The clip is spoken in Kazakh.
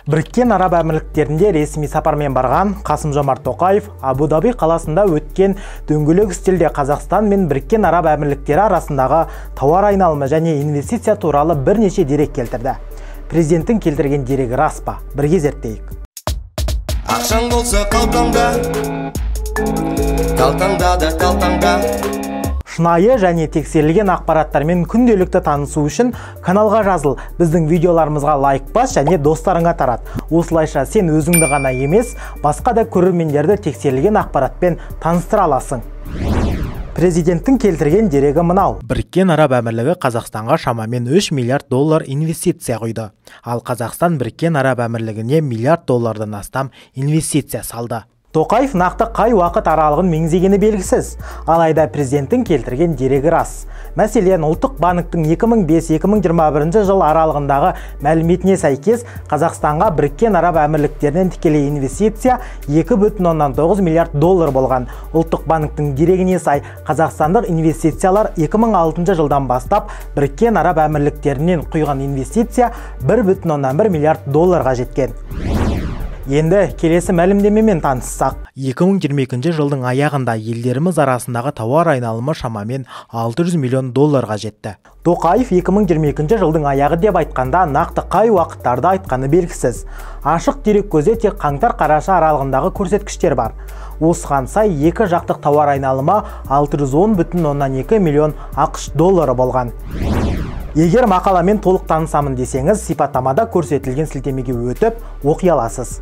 Біріккен Араб Әмірліктерінде ресми сапармен барған Қасым-Жомарт Тоқаев Абу-Даби қаласында өткен дөңгелек үстелде Қазақстан мен Біріккен Араб Әмірліктері арасындағы тауар айналымы және инвестиция туралы бірнеше дерек келтірді. Президенттің келтірген дерегі рас па? Бірге зерттейік. Ақшаң болса қалтаңда, қалтаңда да қалтаңда. Шынайы және тексерілген ақпараттармен күнделікті танысу үшін каналға жазыл, біздің видеоларымызға лайк бас және достарыңа тарат. Осылайша сен өзіңді ғана емес, басқа да көрермендерді тексерілген ақпаратпен таныстыра аласың. Президенттің келтірген дерегі мынау. Біріккен Араб Әмірлігі Қазақстанға шамамен 3 миллиард доллар инвестиция құйды. Ал Қазақстан Біріккен Араб Әмірлігіне миллиард доллардан астам инвестиция салды. Тоқаев нақты қай уақыт аралығын меңзегені белгісіз. Алайда президенттің келтірген дерегі рас. Мәселен, Ұлттық банктің 2005-2021 жыл аралығындағы мәліметіне сәйкес, Қазақстанға Біріккен Араб Әмірліктерінен тікелей инвестиция 2,9 миллиард доллар болған. Ұлттық банктің дерегіне сай, қазақстандық инвестициялар 2006 жылдан бастап Біріккен Араб Әмірліктерінен құйған инвестиция 1,1 миллиард долларға жеткен. Енді келесі мәлімдемемен таныссақ. 2022 жылдың аяғында елдеріміз арасындағы тауар айналымы шамамен 600 миллион долларға жетті. Тоқаев 2022 жылдың аяғы деп айтқанда нақты қай уақыттарды айтқаны белгісіз. Ашық дереккөзде тек қаңтар-қараша аралығындағы көрсеткіштер бар. Осыған сай екі жақтық тауар айналымы 610,2 миллион ақш доллары болған. Егер мақаламен толық танысамын десеңіз, сипаттамада көрсетілген сілтемеге өтіп, оқи аласыз.